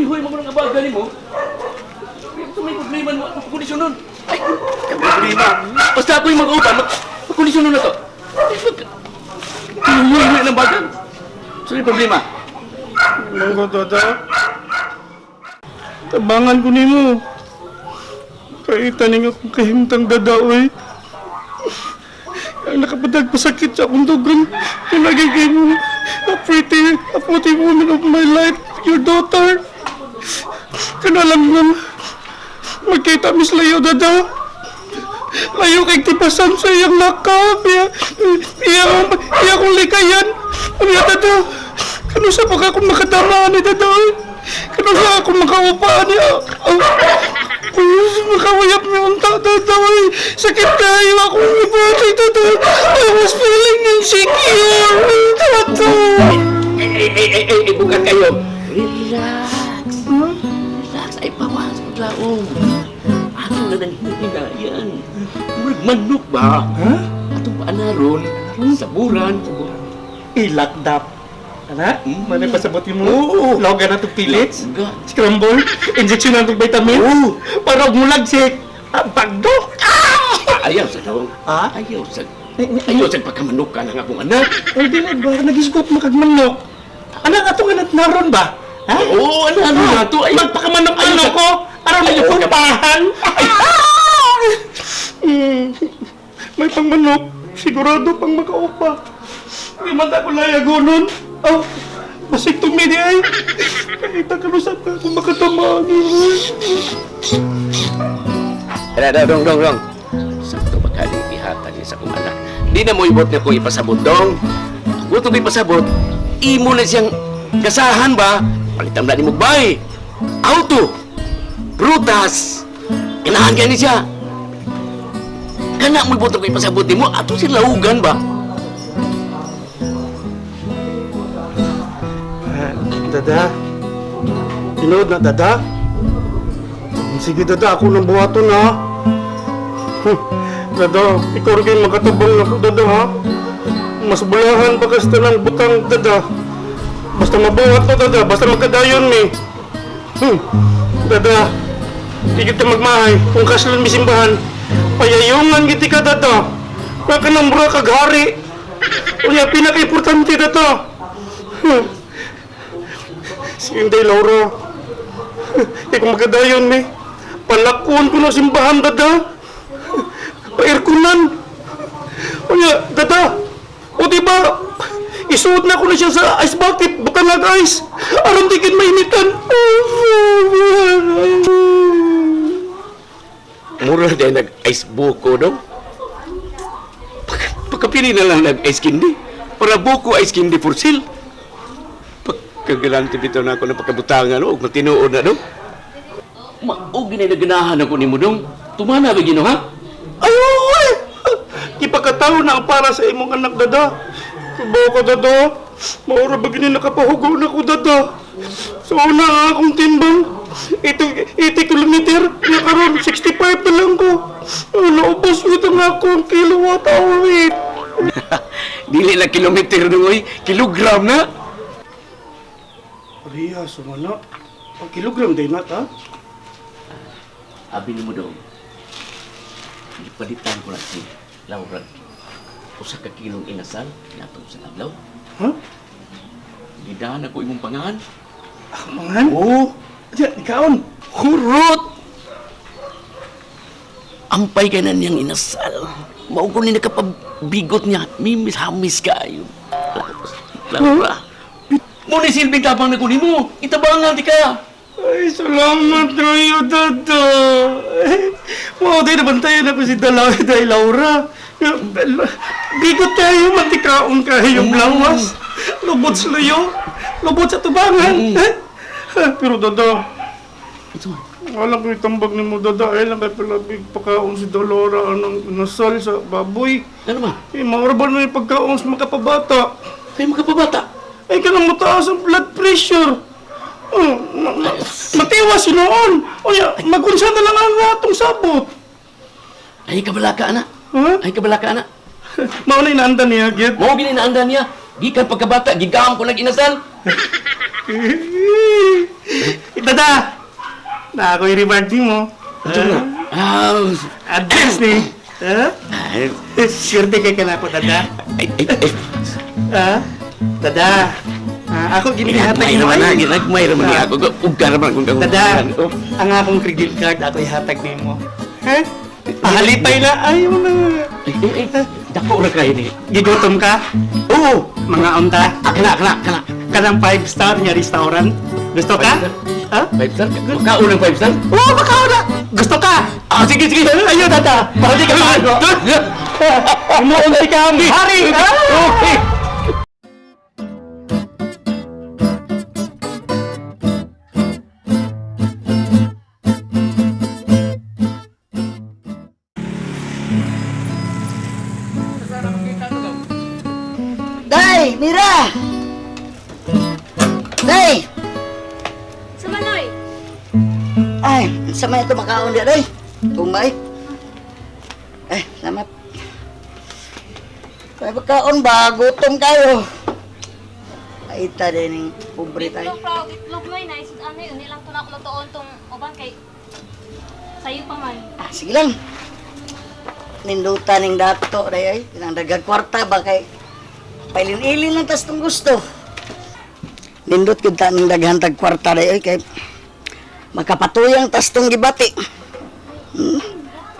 Huy-huy mo ng abaga nimo. Ito may problema mo. Ako kondisyon nun. Ay, problema. Basta ako yung mag-uban, magkondisyon nun na to. Huy-huy ng bagan. So may problema. Manggo, dada. Tabangan ko nimo. Kay taning akong kahimtang dada, oy. Ang nakapadag pasakit sa akong dugan. Yung nagiging a pretty woman of my life, your daughter. Kanalang nga, magkita mis layo, dada. Layo kay tipasan sa iyang lakap. Iya, iya, iya akong likayan. Unya, dada. Kano sa baka akong makadama ni dada, oy? Kano sa akong makaupaan niya? Oh, makawayap mi unta, dada, oy. Sakit kayo akong ibati, dada. I was feeling insecure, dada. Ay, ay, ay, ay, ay, ay, bukat kayo. Relax. Relax. Ay, pawas, maglaong. Ano na nang hihinayan? Murag manok ba? Ha? Atong paanaron, saburan. Ilakdap. Ana? Manay pasabotin mo? Oo. Logan na itong pellets? Ga. Scramble? Injection na itong vitamins? Oo. Para umulag si bagdo? Ah, ayaw sa dong. Ha? Ayaw sa... Ayaw sa pagkamanukan ang akong anak. Ay, di na ba? Nagisgot makagmanok. Anak, atong anak naron ba? Ha? Oo, ano, ano na to? Ay, Magpakamanok-manok Ayaw ko? Aron Ayaw mo sa- kumpahan? May pangmanok. Sigurado pang makaupa. Di man ako layagonon. Oh, basig tumidi ay. Kahit ka sa kung makatamaan. Tara, tara, dong, dong, dong. Sakto ba kaling ihatag niya sa akong anak? Di na mo ibot na kong ipasabot, dong. Gusto ko ipasabot, imo na siyang gasahan ba? Palitan na ni mo bay. Auto, prutas, ganahan kaya ni siya. Kana mo ibot na kong ipasabot ni mo, ato siya laugan ba? Dada. Tinood na, dada. Sige, dada. Ako nang buhaton, ha. Dada, ikaw rin kayo makatabang na dada, ha? Mas bulahan pa kasi ng butang, dada. Basta mabuhat na, dada. Basta magkadayon, mi. Dada, di kita magmahay. Kung kaslan mi simbahan, payayungan giti ka, dada. Baka nang mura kag hari. Unya, pinaka-importante, dada. Si Inday Laura. Di ko magkadayon, mi. Palakon ko na simbahan, dada. Pairkunan. Unya, dada. O di ba, isuot na ko na siya sa ice bucket, butang nag ice. Aron di gid mainitan. Mura dahil nag-ice buko, dong. Pagkapili na lang nag-ice candy. Para buko ice candy for sale. Pagkagalante bitaw na ako ng pagkabutangan, o matinuod na, dong. Maog na naganahan ako ni mo, dong. Tumana ba gino, ha? Ay, oy! Ipakataw na ang para sa imong anak, dada. Kubaw ka, dada. Maura ba gini nakapahugo na ko, dada? Sa una nga akong timbang, 80, 80 kilometer, nga karon 65 na lang ko. Oh, naubos ito nga akong kilowatt hour weight. Dili na kilometer, dong, oy. Kilogram na. Riya, sumana. Ang kilogram din na, ha? Abi ni mo, dong. Ipalitan ko na si Laura. Usa ka kilong inasal, natong sa adlaw. Ha? Gidahan ako imong pangahan. Ako mangan? Oo. Diya, ikaon. Hurot! Ampay ka na niyang inasal. Mao ko ni nakapabigot niya. Mimis hamis kayo. Laura. Mo ni silbing tabang na kunin mo. Itabangan ti ka. Ay, salamat kayo, dada. Mao tayo nabantayan ako si Dalaw dahil Laura. Bigot tayo, matikaon kayo yung lawas. Lubot sa luyo. Lubot sa tubangan. Pero dada, Ito. alam ko itambag ni mo, dada. Ay lang kay palabig pakaon si Dolora anong nasal sa baboy. Ano man? Eh, maurban mo yung pagkaon sa makapabata. Ay makapabata. Ay, kanang mataas ang blood pressure. Oh, matiwas noon. O ya, magunsa na lang ang atong sabot. Ay kabalaka ana. Ha? Ay kabalaka ana. Mao na inaanda niya, Git. Mao gini naanda niya. Gikan pagkabata, gigam ko nag inasal. Dada, Dada! Na ako'y reward mo. Ah, Advance ni. Ha? ay, Swerte kay ka na po, Dada. ay, ay, ay. Ha? Dada. Ah, ako ginihatag Ginagmay mo. naman na, ay. ginagmay naman niya ako. Ugka naman kung Dada, Oh. ang akong credit card ako ihatag nimo. Ha? Pahalipay na. Ayaw na. Ay, ay, ay. Dako ra kayo ni. Gigutom ka? Oo! Mga unta. Ah, kana, kana, kana. Kanang 5 star nga restaurant. Gusto ka? Five star? Ha? 5 star? Makaon ng 5 star? Oo, baka na. Gusto ka? Ah, sige, sige. Ayaw, Dada. Baka di ka pa. Umuunti ka ang hari. Ah! Okay. Day, Mira! Day! Sa manoy. Ay, sa may ito makaon di, day. Tumay. Ay, salamat. Kaya makaon ba? Gutom kayo. Ay, ta din yung pobre tayo. Itlog raw, itlog noy na isud ano yun nilang tunak lutoon tong uban kay sayo pa man. Ah, sige lang. Ninduta ning dato, day, ay. Tinang dagag kwarta ba kay pailin-ilin lang tas tong gusto. Nindot kita ning daghan tag kwarta day, ay, kay makapatuyang tas tong gibati.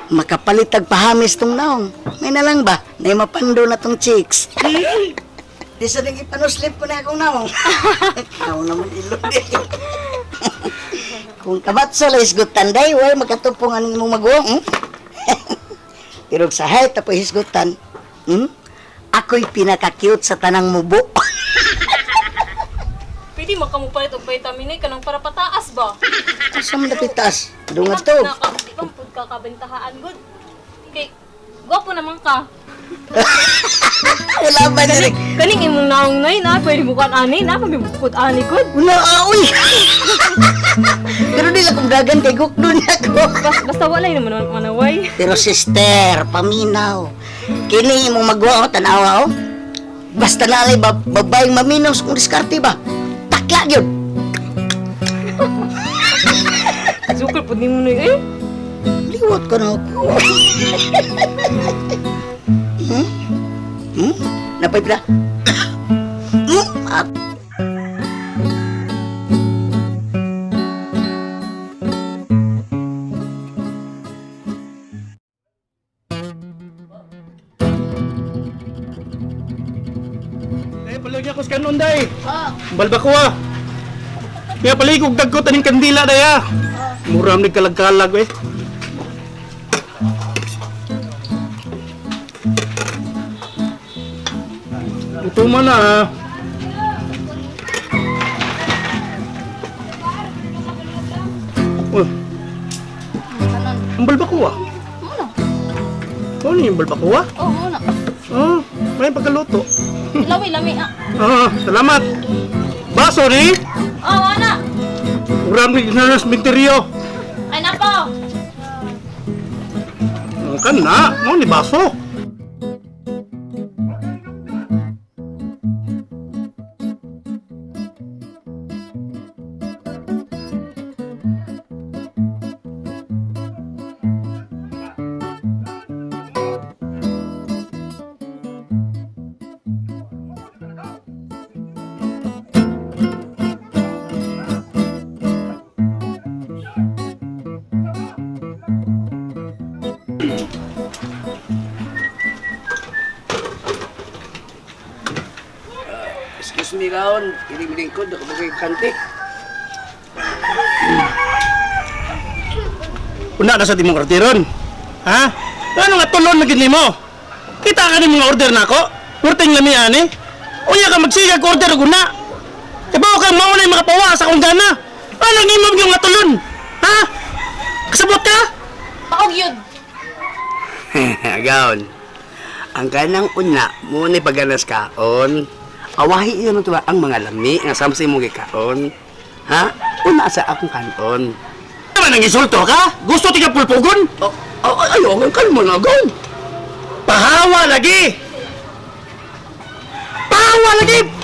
Makapalit tag pahamis tong naong. May na lang ba? Nay mapando na tong chicks. Di sa nang ipanuslip ko na akong naong. Naong naman ilog. Kung kabat sa hisgutan day, way makatupong ang imong maguwang. Pero sa height apoy hisgutan, Ako'y pinaka-cute sa tanang mubo. Pwede mo ka mo palit og vitamin A kanang para pataas ba? Asa man dapit taas? Dunga to. Naka, di ba pud ka kabentahaan good. Kay gwapo naman ka. Wala ba na rin? Kaning imong naong noy na pwede mo kan ani na pwede mo pud ani good. Wala, ah, uy! Pero di lang kong dagan kay gukdo niya ko. Basta wala naman manaway. Pero sister, paminaw. Kini imong magawa o tanawa o. Basta nalay babaeng maminaw sa kung diskarte ba. Takla gyud. Sukol pud nimo noy eh. Liwat ka na ako. Napay pila? Ah. Eh, palagi ako sa kanon, day. Balbacoa. Kaya paligog dagko taning kandila, day, ah. Mura man nagkalag-kalag, eh. Ito man na, ah. Uy. Ang balbacoa. Muna. Ano yung balbacoa? Oh, muna. Oh, may pagkaluto. Lami lami ah. Ah, salamat. Baso ni. Oh, ana. Marami na sa minteryo. Ay nako. Ang kan na, mo ni baso. Excuse me, Raon. Ilimlingkod. Ako ba kayo kante? Una na sa timong orderon. Ha? Ano nga tulon na gid nimo? Kita ka ni mga order nako. Purting lami ani. Unya ka magsigag order og una. Ibaw ka mao na makapawa sa akong gana. Ano nimo yung nga tulon? Ha? Kasabot ka? Paog yun. Agaon. Ang kanang una, mo ni paganas kaon. Awahi yun to ba ang mga lami nga sama sa imong gikaon. Ha? Una sa akong kanon. Naman ang insulto ka? Gusto ti ka pulpugon? Oh, oh, ay, oh, kalmo na gaon. Pahawa lagi. Pahawa lagi.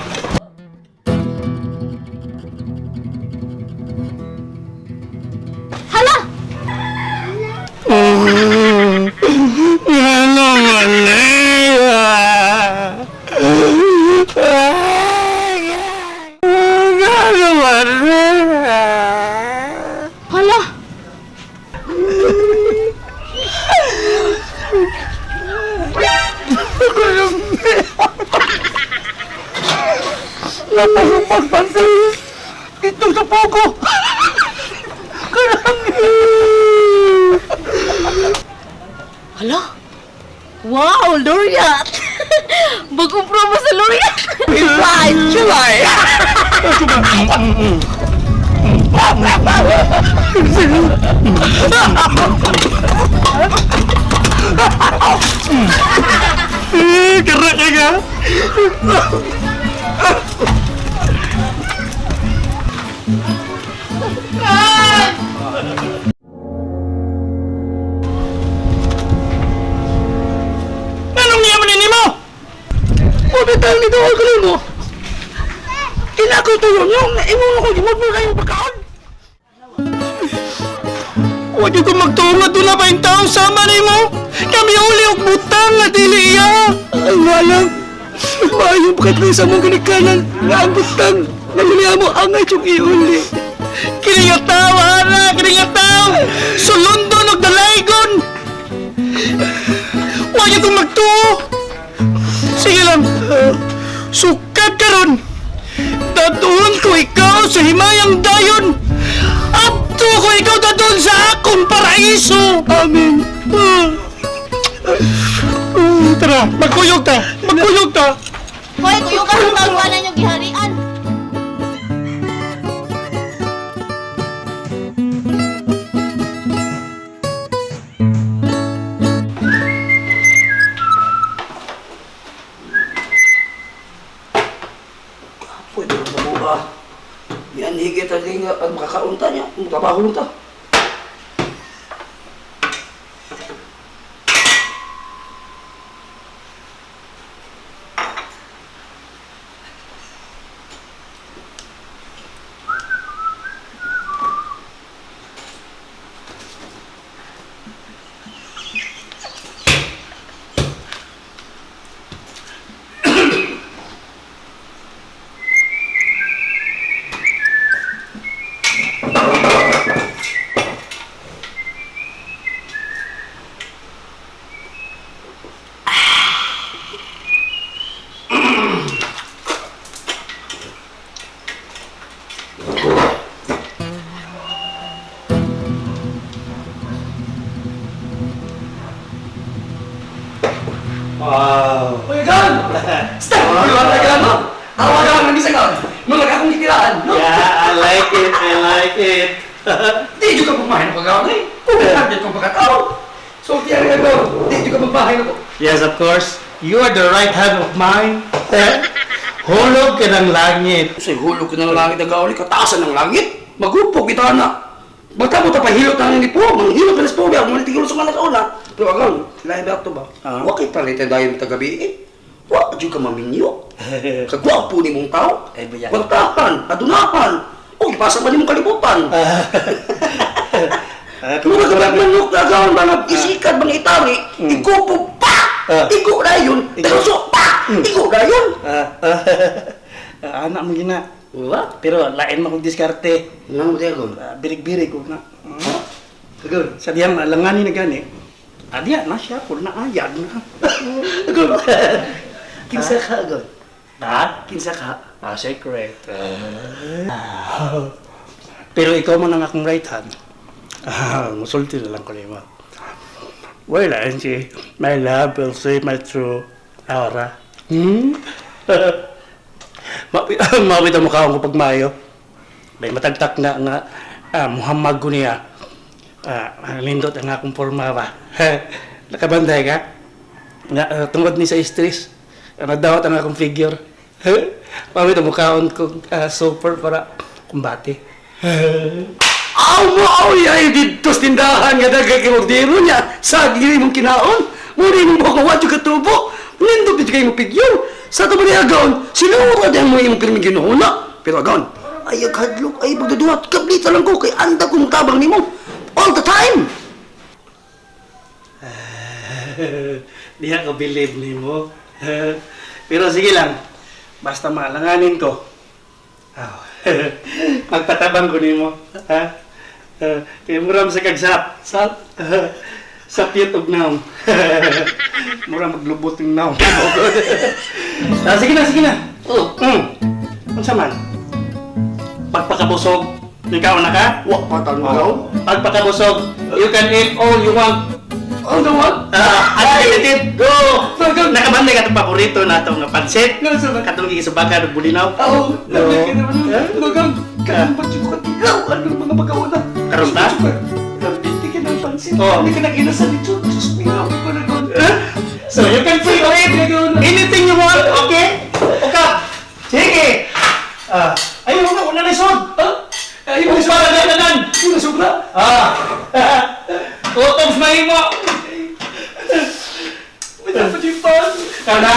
Napasupag pansin. Ito sa pogo. Hala? Wow, Luriat! Bagong promo sa Luriat! July! July! Eh, gerak ka ka. Anong niya man mo? Pwede tayo nito ang mo. Kinakaw tayo yung imo ko gimod mo kayo pagkaon. Huwag ko magtunga doon na pa yung tao sama nimo. Kami uli og butang nga dili iya. Ay wala. Maayo bakit may sa mong ginikanan nga ang butang nga mo angay yung iuli. Kini nga tao, ana, kini nga tao. Sulundon og dalaygon. Huwag ko magtuo. Sige lang. Sukad karon. Dadun ko ikaw sa himayang dayon. Abto ko ikaw dadun sa akong paraiso. Amen. Tara, magkuyog ta. Magkuyog ta. Hoy, kuyo ka sa tagwanan yung giharian! Pwede ba mo ba? Yan, higit ang nga ang makakaunta niya. Ang trabaho ta. Wow. Uy, gan! Stop! Wala ka no? Tawagan ang bisa ka. Nung akong gitiraan, no? Yeah, I like it. I like it. Di juga pagmahin ko gawin eh. Kung di ko pagkatao. So, tiyan nga ko, di juga pagmahin ako. Yes, of course. You are the right hand of mine. Hulog ka ng langit. Sa hulog ko ng langit ang gawin, kataasan ng langit. Magupog kita na. Basta mo tapahilot na ni po, manghilot na po, biya, ngunit tigilot sa mga una. Pero agaw, lahi ba ito ba? Ah. Wa kay palit na dayon tagabi eh. Wa jud ka maminyo. Kagwapo ni mong tao. Ay, ba yan? Kwartahan, adunahan. O, ipasa pa ni mong kalibutan. Ah, Mura ka ba manok na agawan ba nga isikat bang itari, ikupo pa! Ah. Igo na yun! Taluso pa! Igo na yun! Anak mo gina. Wa? Pero lain mo kong diskarte. Nga mo tayo Ah, birig-birig ko na. Agad, sa diyang alangani na gani. Adya na siya, kung na ayag na. Agad. Kinsa ka agad? Ha? Kinsa ka? Ah, secret. Pero ikaw man ang akong right hand. Ah, musulti na lang ko nimo. Well, Angie, my love will see my true aura. Mapit ang mukha ko pagmayo. May matagtak na nga Muhammad ko niya. Ah, nindot ang akong forma ba. Nakabanday ka? Nga, tungod ni sa stress, nadawat ang akong figure. Mapit ang mukhaon ko super para kumbate. Aw mo aw yay didto sa tindahan nga daghay kay magdiro niya. Sa gili mong kinaon. Muna imong buhok wa jud katubo. Nindot jud kay imong figure. Sa to ba niya agaon? Sinuod ang mo imong pirming ginuhuna. Pero agaon, ay kadlok ay pagduduhat kablita lang ko kay anda kong tabang nimo all the time. Di ako believe nimo. Pero sige lang. Basta maalanganin ko. Aw. Magpatabang ko nimo. Ha? Kay muram sa kagsap. Sap. Sapyot og naong. Mura maglubot ng naong. Sige na, sige na. Oh. Unsa man? Pagpakabusog, ikaw na ka? Wa pa tanong. Pagpakabusog, you can eat all you want. Oh, no what? Ah, unlimited. Go! Nakabanday ka itong paborito na itong pansit. Katong gisubakan og bulinaw. Oh, lamig ka naman. Magang, kanang pa ka tigaw. Ano mga magawa na? Karon ta? Lamig ka ng pansit. Oh. Hindi ka nag-inasan dito. Diyos mio, ko na doon. So you can free to eat anything you want, okay? Okay. Sige. Ah, ayaw na, una na isod. Ay, Kung para na tanan. Una sobra. Ah. Utong mahimo. May dapat yung pan. Kana.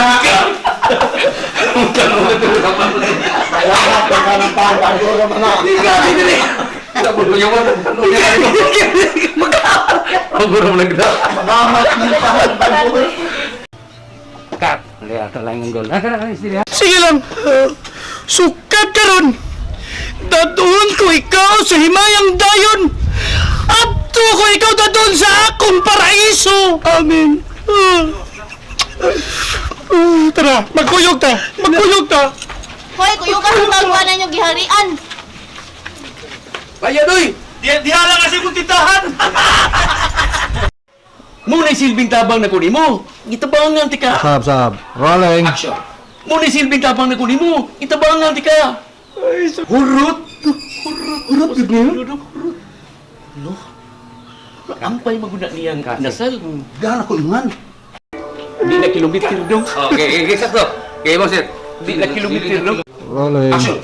Hindi ka, hindi. Sige lang. Sukat karon. Dadun ko ikaw sa himayang dayon. Adto ko ikaw dadun sa akong paraiso. Amen. Tara, magkuyog ta. Magkuyog ta. Hoy, kuyo ka sa tagwa na nyo giharian. Bayad oy! Diha lang kasi kong tindahan. Muna silbing tabang na kunin mo. Gitabangan tika. Sab, sab. Rolling. Action. Muna silbing tabang na kunin mo. Gitabangan tika. Hurot. Hurot. Hurot, yun niyo. No. Ampay maguna niyang nasal. Gana ko ingan. Di na kilometer dong. Okay, okay, sakto. Okay, boss. Sir. Di na kilometer dong. Rolling. Action.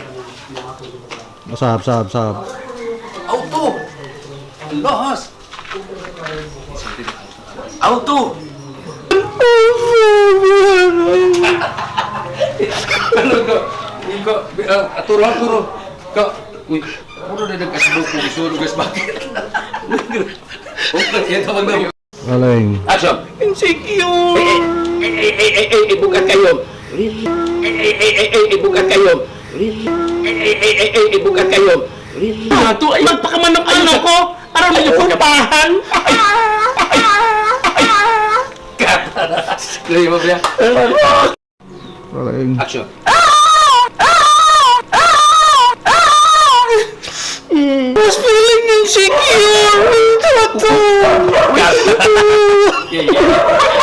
Sab, sab, sab. Auto. Lahas. Auto. Ano ko? Iko, turo, turo. Ko, uy, puro na nagkasbok ko, gusto gas bakit? Okay, yan tawag na. Rolling. Action. Insecure. Eh, eh, eh, eh, eh, eh, bugat kayo. Eh, eh, eh, eh, eh, eh, bugat kayo. Eh, eh, eh, eh, eh, eh, bugat kayo. Ato ay magpakamanok-ano ko aron may pumpahan. Lagi mo biya. Rolling. Action. Was feeling insecure. Tato. Yeah, yeah.